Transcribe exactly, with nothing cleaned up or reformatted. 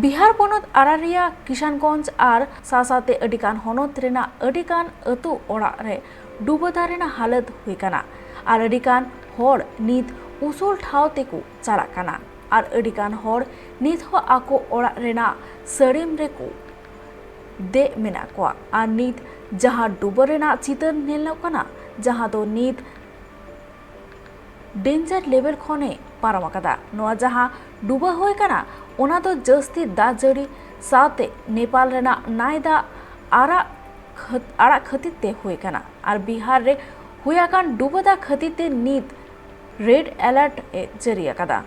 ᱵᱤᱦᱟᱨ ᱯᱚᱱᱚᱛ ᱟᱨᱟᱨᱤᱭᱟ, ᱠᱤᱥᱟᱱᱜᱚᱸᱡᱽ ᱟᱨ ᱥᱟᱶ ᱥᱟᱶᱛᱮ ᱟᱹᱰᱤ ᱜᱟᱱ ᱦᱚᱱᱚᱛ ᱨᱮᱱᱟᱜ ᱟᱹᱰᱤ ᱜᱟᱱ ᱟᱹᱛᱩ ᱚᱲᱟᱜ ᱨᱮ ᱰᱩᱵᱟᱹ ᱫᱟᱜ ᱨᱮᱱᱟᱜ ᱦᱟᱞᱚᱛ ᱦᱩᱭ ᱠᱟᱱᱟ ᱟᱨ ᱟᱹᱰᱤ ᱜᱟᱱ ᱦᱚᱲ ᱱᱤᱛ ᱩᱥᱩᱞ ᱴᱷᱟᱶ ᱛᱮᱠᱚ ᱪᱟᱞᱟᱜ ᱠᱟᱱᱟ ᱟᱨ ᱟᱹᱰᱤ ᱜᱟᱱ ᱦᱚᱲ ᱱᱤᱛ ᱦᱚᱸ ᱟᱠᱚ ᱚᱲᱟᱜ ᱨᱮᱱᱟᱜ ᱥᱟᱹᱲᱤᱢ ᱨᱮᱠᱚ ᱫᱮᱡ ᱢᱮᱱᱟᱜ ᱠᱚᱣᱟ ᱟᱨ ᱱᱤᱛ ᱡᱟᱦᱟᱸ ᱰᱩᱵᱟᱹ ᱨᱮᱱᱟᱜ ᱪᱤᱛᱟᱹᱨ ᱧᱮᱞᱚᱜ ᱠᱟᱱᱟ, ᱡᱟᱦᱟᱸ ᱫᱚ ᱱᱤᱛ ᱰᱮᱧᱡᱟᱨ ᱞᱮᱵᱮᱞ ᱠᱷᱚᱱᱮ ᱯᱟᱨᱚᱢ ᱟᱠᱟᱫᱟ᱾ ᱱᱚᱣᱟ ᱡᱟᱦᱟᱸ ᱰᱩᱵᱟᱹ ᱦᱩᱭ ᱠᱟᱱᱟ, ᱚᱱᱟ ᱫᱚ ᱡᱟᱹᱥᱛᱤ ᱫᱟᱜ ᱡᱟᱹᱲᱤ ᱥᱟᱶᱛᱮ ᱱᱮᱯᱟᱞ ᱨᱮᱱᱟᱜ ᱱᱟᱭ ᱫᱟᱜ ᱟᱨᱟᱜ ᱠᱷᱟᱹᱛ-, ᱟᱲᱟᱜ ᱠᱷᱟᱹᱛᱤᱨ ᱛᱮ ᱦᱩᱭ ᱠᱟᱱᱟ ᱟᱨ ᱵᱤᱦᱟᱨ ᱨᱮ ᱦᱩᱭ ᱟᱠᱟᱱ ᱰᱩᱵᱟᱹ ᱫᱟᱜ ᱠᱷᱟᱹᱛᱤᱨ ᱛᱮ ᱱᱤᱛ ᱨᱮᱰ ᱮᱞᱟᱨᱴ ᱮ ᱡᱟᱹᱨᱤ ᱟᱠᱟᱫᱟ᱾